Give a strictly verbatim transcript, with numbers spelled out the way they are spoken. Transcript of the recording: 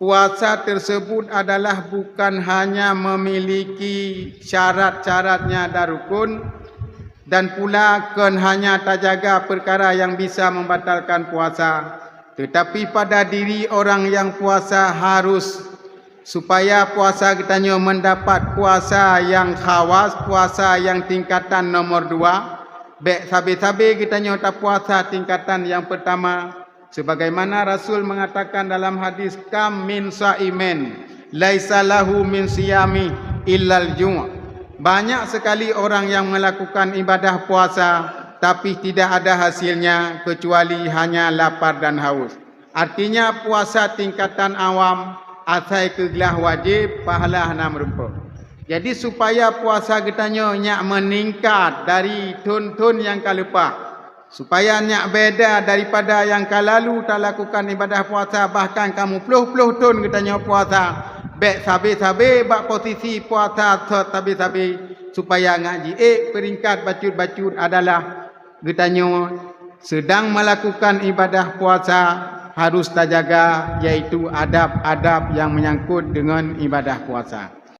Puasa tersebut adalah bukan hanya memiliki syarat-syaratnya dan rukun, dan pula kon hanya tajaga perkara yang bisa membatalkan puasa, tetapi pada diri orang yang puasa harus, supaya puasa geutanyoe mendapat puasa yang khawas, puasa yang tingkatan nomor dua. Bék sabe-sabe geutanyoe tapuasa tingkatan yang pertama, sebagaimana Rasul mengatakan dalam hadis, "Kam min saimin laisa lahu min siyami illal ju'." Banyak sekali orang yang melakukan ibadah puasa, tapi tidak ada hasilnya kecuali hanya lapar dan haus. Artinya, puasa tingkatan awam asai keu glah wajéb, pahala hana meurumpok. Jadi, supaya puasa geutanyoe nyak meuningkat dari thon-thon nyang ka leupah, supaya nyak beda daripada nyang ka lalu talakukan ibadah puasa, bahkan ka meuploh-ploh thon geutanyoe puasa, bék sabe-sabe bak posisi puasa sot sabe-sabe, supaya nyak jiék peuringkat bacut-bacut adalah geutanyoe sedang melakukan ibadah puasa harus tajaga, yaitu adab-adab nyang menyangkut deungon ibadah puasa.